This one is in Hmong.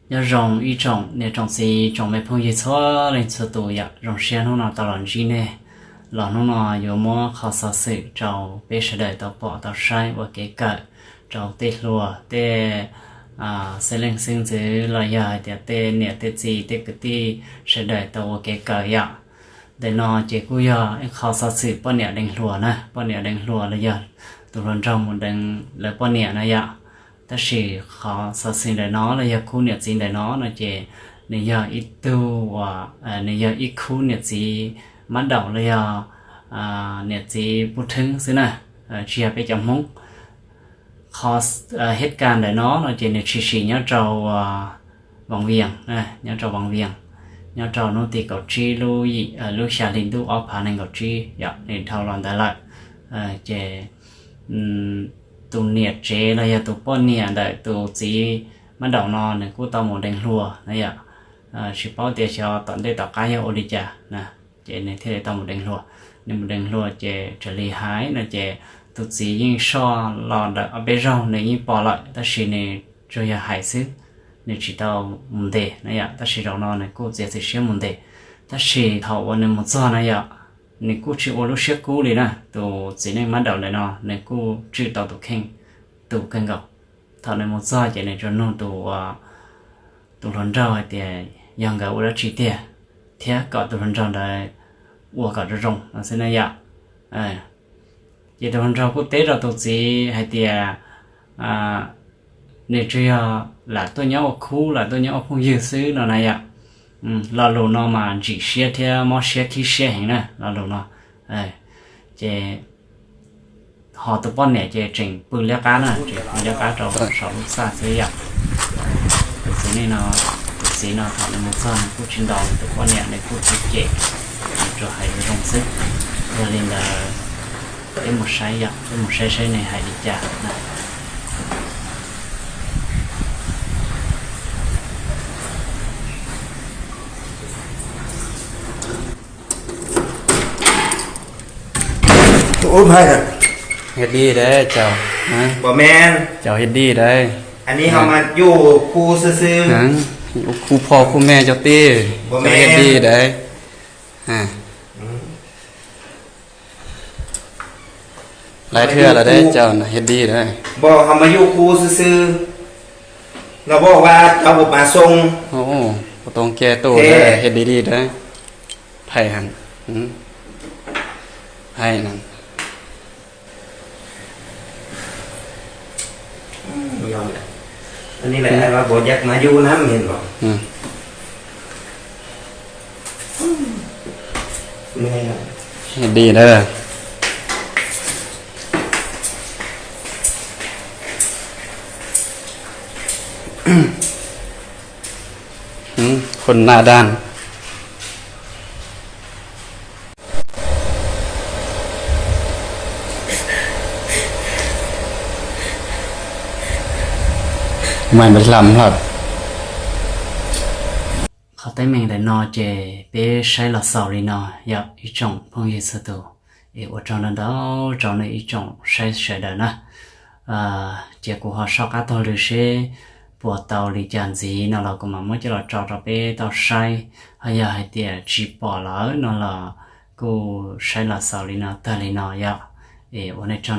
Nyob zoo ib tsoom niam tsoom txiv tsoom me phooj ywg txhua leej txhua tus yom, zoo siab hnub no tau los ntsib nej. Los hnub no yuav muab qhov xov xwm rau peb sawv daws tau pom tau saib ua kev kawm rau tej hluas tej xeeb leej xeeb ntxwv los yog hais tias tej niam tej txiv tej kwv tij sawv daws tau ua kev kawm yom. Ntawm no ces kuj yog ib qho xov xwm poj niam deev hluas na, poj niam deev hluas los yog tus hluas nraug mus deev lawv poj niam na yom. Tab sis qhov xov xwm ntawm no los yog khub niam txiv ntawm no no ces nws yog ib tug uas nws yog ib khub niam txiv mab daum los yog niam txiv pub theeb xwb na, tsis yog peb cov Hmoob. Qhov hiab kas ntawm no no ces nws tshwm sim nyob rau Vaj Vias, nyob rau Vaj Vias, nyob rau hnub tim kaum tsib lub, lub xya hli ntuj ob phav nees nkaum tsib yom, nws dhau los ntawd lawm. Ces tus niam tsev los yog tus poj niam ntawm tus txiv mab daum no nws kuj tau mus deev hluas na yom. Tsis paub tias xyov tom ntej tom qab yog ua li cas na, ces nws thiaj li tau mus deev hluas. Nws mus deev hluas ces raws li hais no ces tus txiv yeej soj los ntawm ob peb zaug nws yeej pom lawm tab sis nws tsuas yog hais xwb, nws tsis tau mus ntes na yom. Tab sis zaum no nws kuj txiav txim siab mus ntes. Tab sis thaum uas nws mus txog na yom, nws kuj tsis ua lub siab kub li na, tus txiv neej mab daum ntawm no nws kuj tswj tau tus kheej tu kawg nkaus. Thaum nws mus txog ces nws tsuas nug tus, tus hluas nraug hais tias yog nkawd ua dab tsi tiag, thiab kom tus hluas nraug ntawd ua kom zoo zoo no xwb na yom. Ces tus hluas nraug kuj teb rau tus txiv hais tias nws tsuas yog lam tuaj nyob ua khub, lam tuaj nyob ua phooj ywg xwb no na yom. Lo lus no mas ntsim siab thiab mob siab khib siab heev na lo lus no. Ces ho tus poj niam ces tseem pw liab qab na, tseem pw liab qab rau saum lub txaj xwb yom. Tus txiv neej no, tus txiv no thaum nws mus txog nws kuj tsis ntaus nws tus poj niam, nws kuj tsis cem, nws tsuas hais zoo zoo xwb. Yog li ntawd peb mus saib yom, peb mus saib saib nws hais li cas na. Ub, hais tias, hais li dab tsi, cov hais li dab tsi, ua khub pog khub me cov tij, cov hais li dab tsi. Lawv thiaj li dab tsi, cov hais li dab tsi, ua tau ke tu, hais li dab tsi, phais, phais na. Hais li dab tsi. Khun na dan. Mas npaj hla lawm. Qhov teeb meem ntawm no ces peb saib los xaus li no yom ib tsoom phooj ywg txhua tus. Es ua tsaug ntau ntau rau nej ib tsoom saib sawv daws na. Ces kuv ho soj qab taug lw seb puas tau li cas ntxiv no los kuv mam muab coj los tso rau peb tau saib. Ho yog hais tias tsis pom lawm no los kuj saib los xaus li no tag li no yom. Es ua nej tsaug.